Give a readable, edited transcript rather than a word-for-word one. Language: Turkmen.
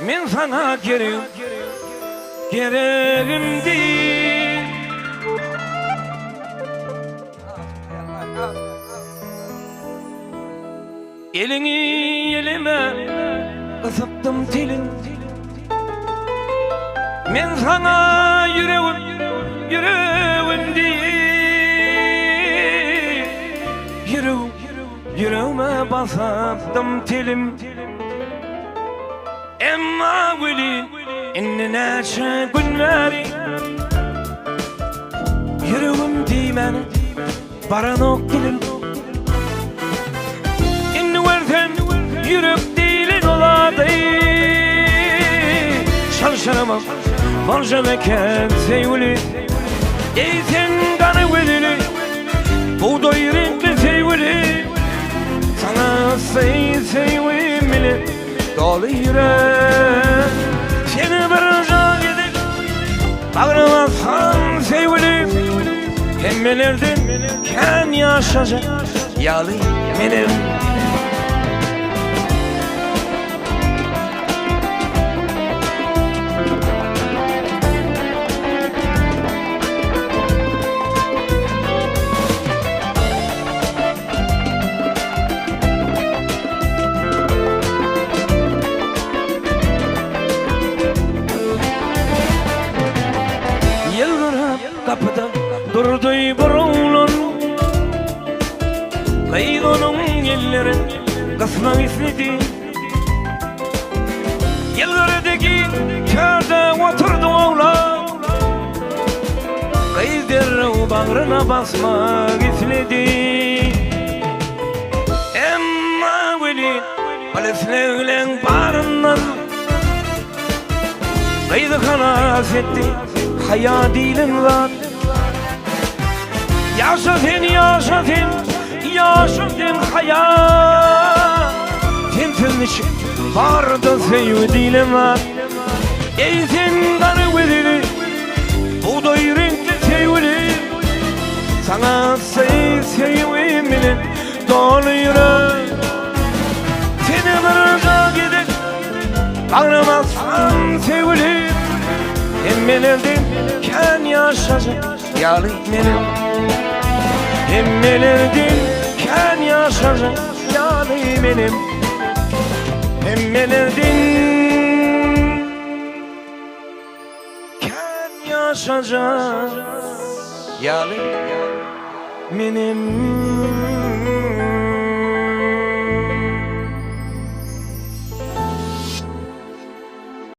Men saňa geregim, geregim diýip. Eliňi elime gysypdym telim. Men saňa ýüregim, ýüregim diýip. Ýüregim, ýüregime basypdym telim. Emma welin indi näçe gün bäri Ýüregim diýmäne baranok dilim. Indi görsem ýürek diýlen ol ady Çalşyramam boljak eken söýgüli. Eý sen gara gözli bugdaý reňkli söýgüli Saňa söý söýgim bilen doly ýürek. Seni bir jan edip bagryma bassam söýgüli Hemmelerden kän ýaşajak ýaly menem. Ýylgyrap gapyda durdy bir oglan. Gyz onuň ellerin gysmak isledi. Ýylgyrdy giň törde oturdy oglan. Gyz derrew bagryna basmak isledi. Emma welin ol islegleň baryndan Gyzy halas etdi haýa diýlen zat. Ýaşa sen, ýaşa sen, ýaşa sen haýa. Sensiz niçik barda söýgi diýlen zat. Eý sen gara gözli, bugdaý reňkli söýgüli. Saňa söý söýgim bilen doly ýürek. Seni bir gezek Bagrym aslan söýgüli Hemmelerden kän ýaşajak ýaly menem Hemmelerden kän ýaşajak ýaly menem Hemmelerden kän ýaşajak ýaly menem.